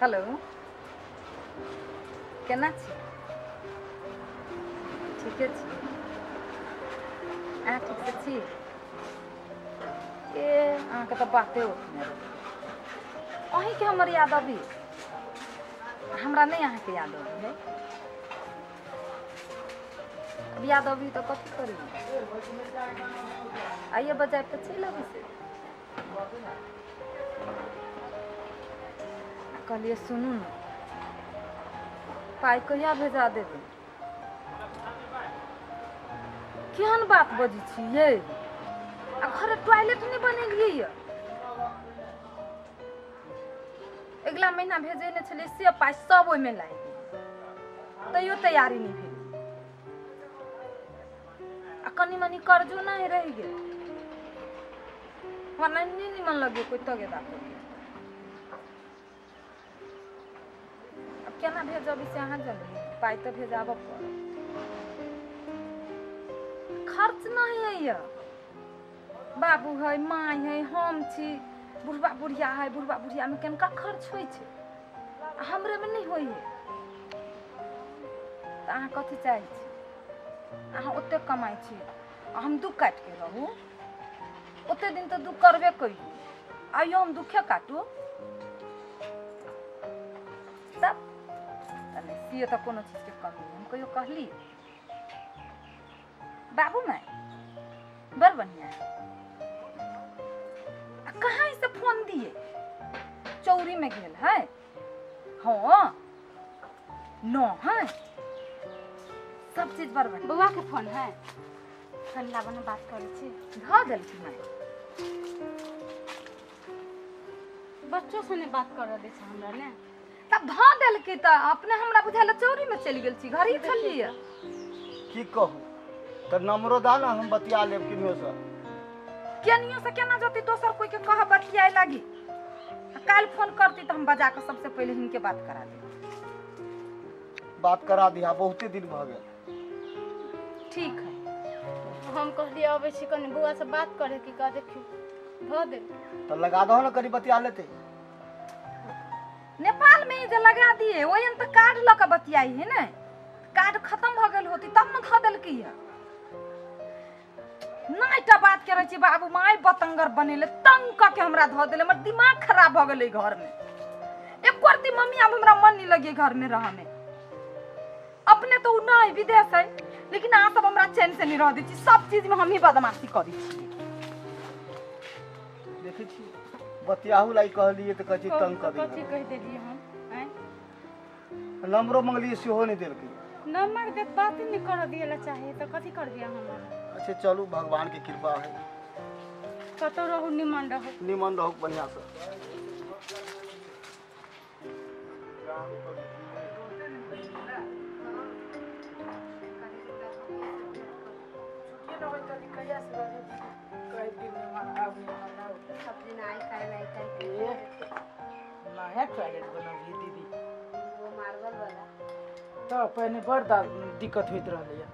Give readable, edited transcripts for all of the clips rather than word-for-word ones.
Hello, केना छी? ठीके छी। अहाँ ठीक से छी? ए अहाँके तऽ बाते उठने रहै। अहीँके हमर याद अभी हमरा नहि, अहाँके याद अबै है। अब याद अभी तऽ कथी करी? आइए बजाय तऽ चलि अबै से। कहलियै सुनू ने, पाइ कहिया भेजा देबै? केहन बात बजै छी यै? आ घरे टॉयलेट नहि बनेलियै यऽ। अगिला महीना भेजेने छलियै से पाइ सब ओहिमे लागि गेल, तैयो तैयारी नहि भेल। आ कनि मनि कर्जो नहि रहि गेल। हमरा नहि निमन लगे कोइ तगेदा कऽ। आब केना भेजब से अहाँ जनबै। पाइ तऽ भेजाबऽ पड़त, खर्च नहि होइए। बाबू है, माय है, हम छी, बुढ़बा बुढ़िया है। बुढ़बा बुढ़ियामे केनका खर्च होइ छै? आ हमरेमे नहि होइ है। तऽ अहाँ कथी चाहै छी? अहाँ ओतेक कमाइ छी आ हम दुख काटिके रहू? ओते दिन तऽ दुख करबे करियौ, आइयो हम दुखे काटू तब तऽ नहि। से तऽ कोनो चीजके कमी नहि। हम कहियो कहली बाबू माय बड़ बढ़िया है। आ कहाँ से फोन दिए? चौरी में गेल है। हाँ न है, सब चीज बड़ बढ़िया। बौआ के फोन है, कनि लाबऽ ने, बात करै छी। धऽ देलखिन माय। बच्चो से नहि बात करऽ दै छै हमरा ने। तब धऽ देलकै तऽ अपने हमरा बुझायल चौरी में चलि गेल छी, घरे छलियै। की कहू तऽ नम्बरो दा ने, हम बतिया लेब किन्हियोसँ। केनियो से केना जती? दोसर कोई के कह बतियाए लागी। आ काल्हि फोन करती तऽ हम बजा कऽ सबसे पहिले हिनके बात करा देब। बात करा दिहा, बहुते दिन भऽ गेल। ठीक है। हम कहलियै अबै छी कनि बौआ से बात करे की कह, देखियौ धऽ देल। तऽ लगा दहो ने, कनि बतिया लेतै। नेपाल में जे लगा दिए ओहन तऽ कार्ड लऽ कऽ बतियाई है ने। कार्ड खत्म भऽ गेल होती तब ने धऽ देलकै। है नाइटा बात करै छी। बाबू माय बतंगर बनेले, तंग कऽ के हमरा धऽ देले। हमर दिमाग खराब भऽ गेलै घर में एको रत्ती। मम्मी, आब हमरा मन नहीं लगे घर में रह में। अपने तो उ नहीं विदेश है, लेकिन अहाँ सब हमरा चैन से नहीं रह दै छी। सब चीज में हम ही बदमाशी करै छी। देखै छी, बतियाहू लाई कहलियै तऽ कहै छै तंग कऽ कथी दै। कहि देलियै हम आँय? नम्बरो मंगलियै, सेहो नहि देलकै। नंबर दे, बात ही नहीं करऽ दिए ला चाहे तऽ कथी कर दिया हम? अच्छा चलू, भगवान के कृपा है। कतौ रहू, निमन रहू। निमन रहू बढ़िआँ से। सब दिन आई काल्हि आई काल्हि। नया टॉयलेट बनबियै दीदी? वो मार्बल वाला। तऽ पहिने बड़ दिक्कत होइत रहलैए,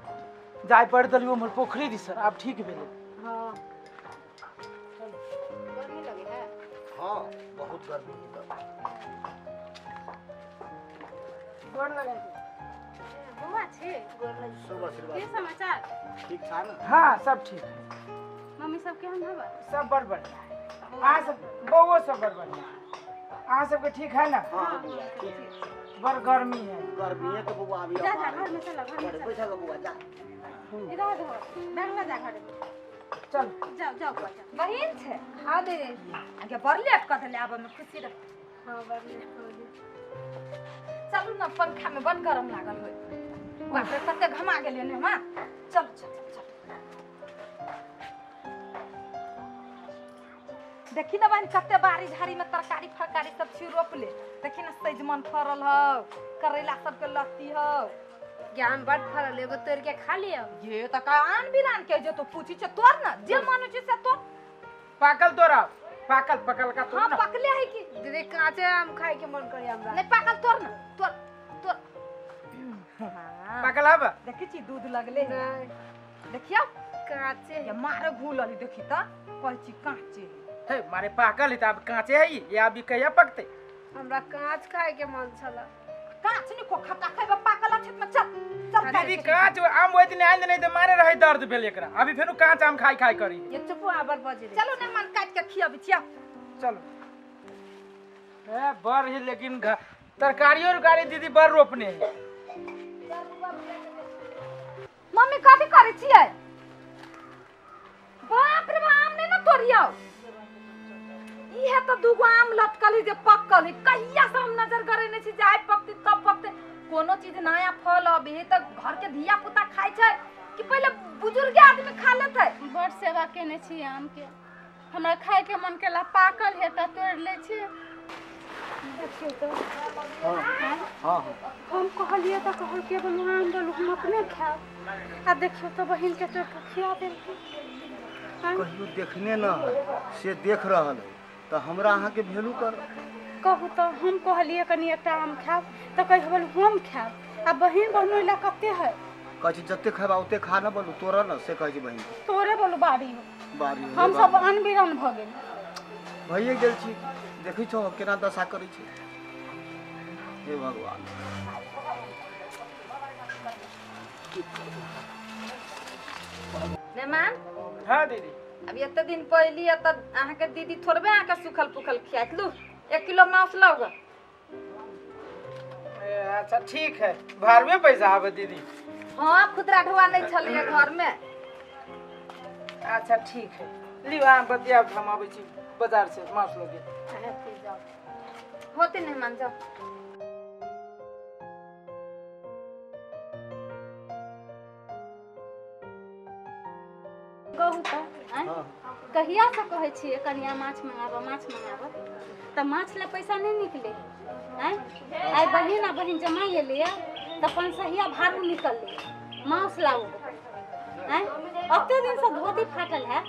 जाय पड़ि देलियै उम्हर पोखरि दिस, आब ठीक भेलै। हाँ, गर्मी लगे है। हाँ, बहुत गर्मी है तब। गोर लगै। बौआ छी। शुभ आशीर्वाद। की समाचार? ठीक था ना? हाँ, सब ठीक है। मम्मी सब केहन हवा? सब बड़ बढ़िया है। अहाँ सब, बौओ सब बड़ बढ़िया है। अहाँ सबके ठीक है ना? हाँ हाँ बौआ, ठीक है। बड़ गर्मी है। गर्मी है तो बौआ अभी जा जा, घर में चला, घर में चला। बैठा बौआ, जा। इधर धो बैग ला, जा घर में। चल। जाओ जाओ बौआ, जाओ। बहिन छै। हाँ दीदी। आगे बड़ लेट कऽ देले आबऽ में। खुशी रह। हाँ, बड़ लेट हो गेल। चलू ने, पंखा में बड़ गरम लागल होय। बाप रे, कते घमा गेलियै ने माँ। चलू चलू चलू। देखी ने बहिन, कते बाड़ी झाड़ी में तरकारी फरकारी सब छी रोपले। देखी ने, सजमन फड़ल हौ, करैला सबके लत्ती हौ। ज्ञान बड़ फड़ल, एगो तोड़ के खा लियो। ये तऽ का आन बिरान के जे तो पूछी छै। तोड़ ने, जे मन होइ छै से तोड़। पाकल तोरा, पाकल पकल का तोड़। हाँ ना। पकले है की? दीदी, कांचे आम खाए के मन करे हमरा। नहीं, पाकल तोड़ ना, तोड़ तोड़। हाँ। पाकल आब। देखी छी, दूध लगले है। नहीं। देखियौ। कांचे ये मारे घूलल है, देखी तऽ कहै छी काँचे है। हे मारे, पाकल है तऽ आब काँचे है ई? ये अभी कहिया पकतै? हमरा काँच खायके मन छल। काँच नहीं को खट्टा खैबे पाकल अछि में, चल चल। दीदी, कांच आम ओहि दिन आनि देने तऽ मारे रहै दर्द भेल एकरा, अभी फेरो कांच आम खाइ खाइ करी। ये चुप, आबर बजे। चलो ने मन, काट के खियाबी छिया। चलो। ए बड़ है लेकिन तरकारियो उरकारी दीदी बड़ रोपने है। मम्मी, कथी करै छियै? बाप रे बाप, आम नहि ने तोड़ियौ। इहे तऽ दूगो आम लटकल है जे पकल है। कहिया से हम नजर गड़ेने छी जे आइ पकतै तब पकतै। कोनो चीज नया फल अबै है तऽ घर के धिया पुता खाइ छै कि पहिले बुजुर्गे आदमी खा लेतै? बड़ सेवा केने छी आमके। हमरा खायके मन केला, पाकल है तऽ तोड़ि लै छी। देखियौ तऽ। हँ हँ हँ। हम कहलियै तऽ कहलकै बोलू आम बोलू हम अपने खायब, आ देखियौ तऽ बहिनके तोड़ि कऽ खिया देलकै। आँय? कहियो देखने न है से देख रहल है तऽ हमरा अहाँके वैल्यू कर। कहू तऽ, हम कहलियै कनि एकटा आम खायब तऽ कहि बोलू हम खायब, आ बहिन बहनोइ लए कते है? कहै छै जते खेबा ओते खा न बोलू, तोरा न से कहै छै बहिन। तोरे बोलू बाड़ी हो। बारी हो। हम सब अनबिरन भऽ गेल। भइए गेल छी। देखै छौ केना दशा करै छै? हे भगवान। मेहमान। हाँ दीदी। अब एते दिन पहली तऽ अहाँके दीदी थोड़बे अहाँके सुखल पुखल खियाइत। लू, 1 किलो मांस लाउ ग। ए, अच्छा ठीक है, भाड़वे पैसा आबे दीदी? हाँ, खुदरा ढुआ नहीं छलिए घर में। अच्छा ठीक है, लियो अहाँ बतियाब, हम अबै छी बाजार से मांस लगे। होते मेहमान, जाओ। कहू तऽ, आँय? हँ। कहियासँ कहै छियै कनिया माछ मंगाबऽ, माछ मंगाबऽ, तऽ माछ लए पैसा नहि निकले। आँय, आइ बहिन आ बहिन जमाइ एलैए तऽ पंसहिया भाड़ू निकललै माउस लाउ। आँय, ओते दिनसँ धोती फाटल है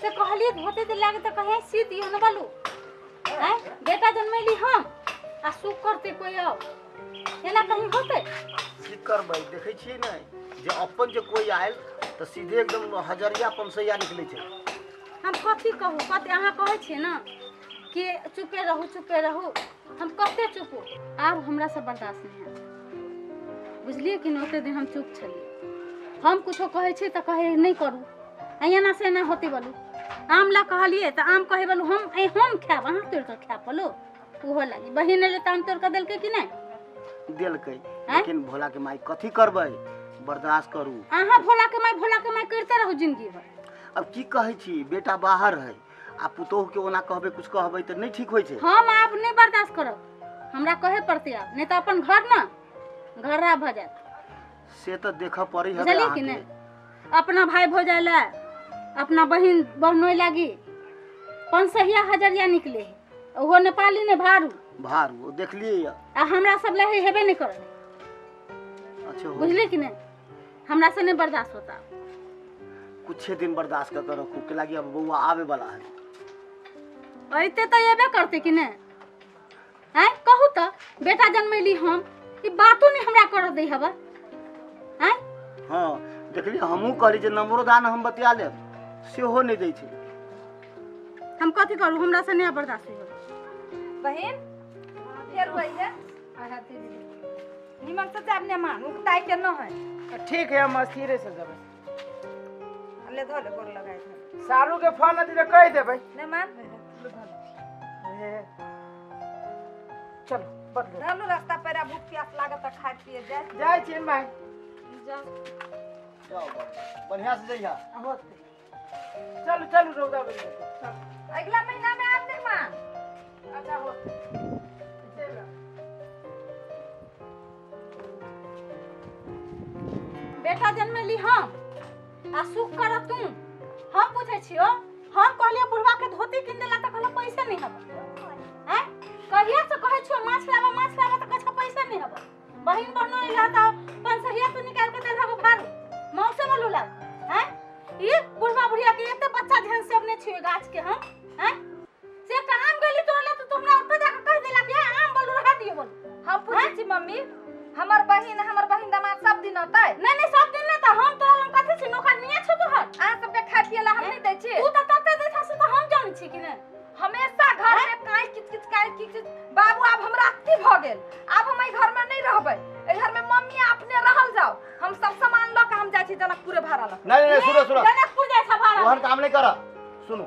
से कहलियै धोती दे लागे तऽ कहे सी दियौ ने बोलू। आँय, बेटा जनमैली हम आ सुख करतै कोइ और? एना कहीं होतै? की करबै, देखै छियै ने जे अपन जे कोइ आयल तऽ सीधे एकदम हजरिया पंसैया निकलै छै। हम कथी कहू, कथी? अहाँ कहै छियै ने कि चुपे रहू, चुपे रहू। हम कते चुप हो? आब हमरासँ बर्दाश्त नहि हैत, बुझलियै कि नहि? ओते दिन हम चुप छलियै। हम कुछो कहै छी तऽ कहै नहि करू, आ एना से एना होतै बोलू। आम लए कहलियै तऽ आम कहै बोलू हम ऐ हम खायब, अहाँ तोड़ि कऽ खायब बोलू। ओहो लागी बहिन एलै तऽ आम तोड़ि कऽ देलकै कि नहि? देलकै, लेकिन भोला के माई, कथी करबै, बर्दाश्त करू। अहाँ भोला के माय, भोला के माय करिते रहू जिंदगी भर। अब की कहै छी, बेटा बाहर है आ पुतोहु के ओना कहबै, कुछ कहबै तऽ नहि ठीक होइ छै। हम आब नहि बर्दाश्त करब। हमरा कहे पड़तै आब, नहि तऽ अपन घर ने घर्रा भऽ जायत। से तऽ देखऽ पड़ै हबे। बुझलियै कि अहाँके नहि? अपना भाई भौजाइ लए, अपना बहिन बहनोइ लागी पंसहिया हजरिया निकले है, ओहो नेपाली ने भारू। भारू देखलियै यऽ। आ हमरा सब लए हेबे नहि करल। अच्छा हो। बुझलियै कि नहि? हमरा से नहि बर्दाश्त होता। कुछे दिन बर्दाश्त कऽ के रखू के लागी, अब बौआ आबे वाला है। अइते तऽ एबे करतै कि नहि? आँय, कहू तऽ, बेटा जनमैली हम, ई बातो नहि हमरा करऽ दै हबे? आँय? हँ, देखलियै, हमहूँ कहली जे नम्बरो दान हम बतिया लेब, सेहो नहि दै छै। हम कथी करू? हमरा से नहि बर्दाश्त होइए। बहिन, फेर वही है। निमन से जाब ने मान, उकताई के न है। ठीक है, हम स्थिरे से जेबै। ले धो ले, गोर लगाए धो। सारू के फोन अथी तऽ कहि देबै। ने मान। ए, चलो बदलो। धलू, रास्ता पर भूख प्यास लागत तऽ खाय पिए जाय। जाइ छी माय। जाउ। जाओ बाबू, बढ़िआँ से जइहा। होतै। चलू चलू, रौदा बनि जेतै, चलू। अगला महीना में आब ने मान। अच्छा होतै, चलि आउ। बेटा जनमेली हम आ सुख कर तू? हम पूछै छियो, हम कहलियै बुढ़वा के धोती किन देला तऽ कहलो पैसे नहीं हबे। आँय, कहिया से कहै छियो माछ लाबा, माछ लाबा, तऽ कहै छौ पैसे नहीं हबे। बहिन बहनो अइला तऽ पंसहिया तू निकाल के देल हबे भारू मौसे बोलू लाग। आँय, ई बुढ़वा बुढ़िया के एते बच्चा जेहन सेब नहि छियो गाछ के हम। आँय, से एकटा आम गेली तोड़ले तऽ तू हमरा ओतऽ जाके कहि देला कि आम बोलू रहा दियो बोलू। हम पूछै छी मम्मी, हमर बहिन, हमर बहिन दामाद सब दिन अतै? नहीं नहीं, सब दिन नहीं। तऽ हम तोरा लग कथी छी? नौकरनिया छौ तोहर? अहाँ सबके खाय पिए ला हम नहीं दै छी? तू तऽ तते दै छस तऽ हम जानै छी कि नहि। हमेशा घर में काई किच किच काई किछ बाबू आब हमरा अति भऽ गेल। आब हम एहि घर में नहीं रहबै, एहि घर में मम्मी अपने रहल जाओ, हम सब सामान लऽ के हम जाइ छी जनकपुरे भाड़ा लऽ। नहीं नहीं सुनो सुनो, जनकपुर जाइ छ भाड़ा। ओहन काम नहीं कर। सुनो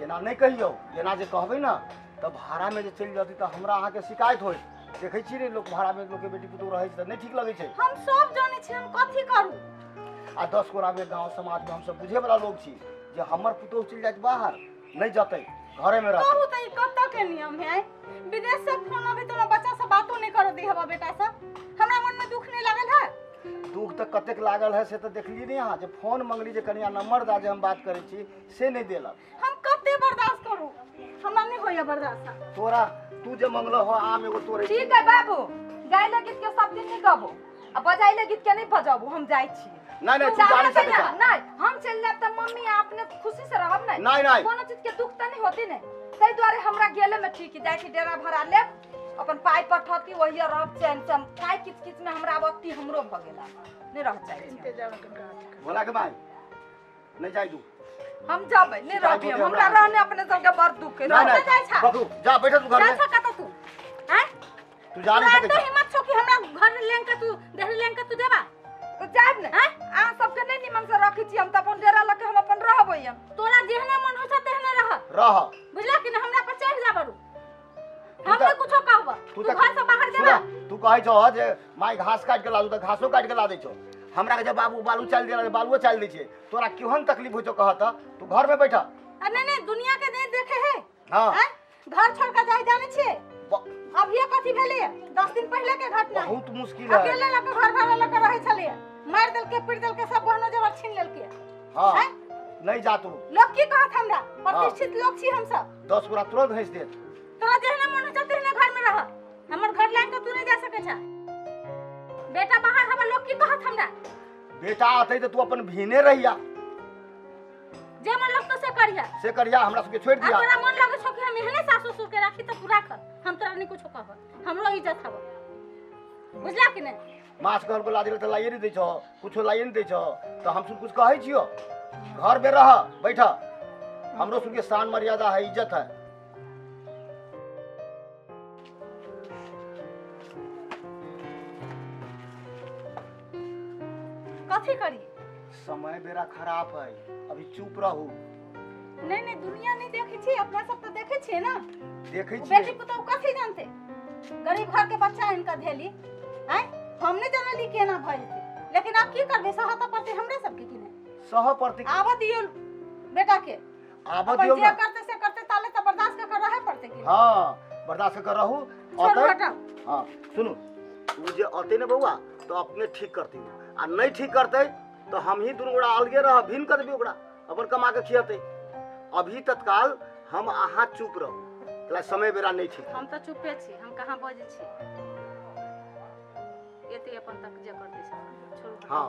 एना नहीं कहियो, एना जे कहबै ना तऽ भाड़ा में जे चलि जती तऽ हमरा अहाँके शिकायत होइत। देखै छी रे लोक भाड़ा में लोक के बेटी पुतोह रहै छै तऽ नहीं ठीक लगै छै। हम सब जानै छी, हम कथी करू? आ 10 गोरा में गांव समाज में हम सब बुझे वाला लोग छी जे हमर पुतोह चलि जाइत बाहर नहीं जतै, घरे में रहतै। कहू तऽ ई कतऽ के नियम है? विदेश से फोन अबै तऽ बच्चा से बातो नहीं कर दी हवा बेटा से, हमरा मन में दुख नहीं लागल है? दुख तऽ कतेक लागल है से तऽ देखलियै नहीं अहाँ, जे फोन मंगली जे कनिया नंबर दा जे हम बात करै छी से नहीं देलक। हम कते बर्दाश्त करू, हमरा नहीं होइया बर्दाश्त। तोरा तू जे मंगल हो आम एगो तोड़े। ठीक है बाबू, गाय गीत के सब दिन नहीं गबो आ बजाइले गीत के नहीं बजाबो, हम जाइ छी। नहीं नहीं तू जा नहीं सकै छा। नहीं हम चल जाब त मम्मी अपने खुशी से रहब। नहीं नहीं नहीं कोनो चीज के दुख त नहीं होती नहीं, ताहि दुआरे हमरा गेले में ठीक है, जाइ छी डेरा भाड़ा लेब अपन पाई पठती वही रहब चैन से। काय किच किच में हमरा अति हमरो भ गेला नहीं रह जाइ छी। भोला के भाई नहीं जाइ दू, हम जाबै नहीं रहबी, हमरा रहने अपने सबके बड़ दुख है। नहीं जाइ नहीं छा। बकरू जा बैठ तू घर जा में, छा कतऽ तू? हैं तू जा नहीं सकै तोरा छा। हिम्मत छौ कि हमरा घर लेंग के तू देहरी लेंग के तू जेबा? तो जायब ने, अहाँ सबके नहीं निमन से रखै छी, हम तऽ अपन डेरा लऽ के हम अपन रहबै। हम तोरा जेहने मन होइ छौ तेहने रह, रह बुझला कि न? हमरा पर चढ़ जा बरू, हम नहीं कुछो कहब। तू घर से बाहर जेबा? तू कहै छौ जे माय घास काटि के ला दू तऽ घासो काटि के ला दै छौ। हमरा के जे बाबू बालू चालि देला बालुओ चालि दै छियै, तोरा केहन तकलीफ होइ छौ कहत तऽ तू घर में बैठ। नहीं नहीं दुनिया के नहीं देखे है। हाँ घर छोड़ के जाय जाने छियै। अभिये कथी भेलै 10 दिन पहले के घटना, बहुत मुश्किल है। अकेले लके घर भाड़ा लके रहै छलियै, मारि देलकै पीट देलकै, सब गहना जेवर छीन लेलकै। हाँ नहीं जा तू। लोग की कहत हमरा? प्रतिष्ठित लोग छी हम सब। 10 गोरा तुरंत हंसि देत। तोरा जेहने मन होइ छौ तेहने घर में रह, हमर घर लाइन के तू नहीं जा सकै छा। बेटा बाहर हवा लोग की कहत हमरा? बेटा आते तऽ तू अपन भीने रहिया, जे मन लगतो से करिया, से करिया, हमरा सबके छोड़ दिया। तोरा मन लगे छौ कि हम एहने सासु ससुर के राखी तऽ तू राख, हम तोरा नहीं कुछो कहब, हमरो इज्जत हब, बुझला कि नहीं? माछ घर को ला देल तऽ लाइए नहीं दै छौ, कुछो लाइए नहीं दै छौ, तऽ हम सब कुछ कहै छियौ। घर में रह बैठ, हमरो सबके शान मर्यादा है, इज्जत है। कथी करी? समय बेरा खराब है, अभी चुप रहू। नहीं नहीं दुनिया नहीं देखै छी, अपना सब तो देखै छियै ना। देखै छियै। बेटी पुतोह कथी जानते? गरीब घर के बच्चा इनका धेली हैं, हम नहीं जानली केना भऽ जेतै, लेकिन आब की करबै, सह तऽ पड़तै हमरे सबके कि नहीं? सह पड़तै। आबऽ दियौ बेटा के, आबऽ दियौ जे करतै से करतै, ताले तऽ बर्दाश्त कऽ रहै पड़तै कि? हाँ बर्दाश्त कऽ रहू। हाँ सुनू, उ जे अतै ने बौआ तऽ अपने ठीक करतै, आ नहीं ठीक करतै तो हम ही दुनू गोरा अलगे रह, भिन्न कर देबै ओकरा, अपन कमा के खियतै। अभी तत्काल हम अहाँ चुप रहू, समय बेरा नहीं ठीक। हम तऽ चुपे छी, हम कहाँ बजै छी, एते अपन तक जे करतै से छोड़ू। हाँ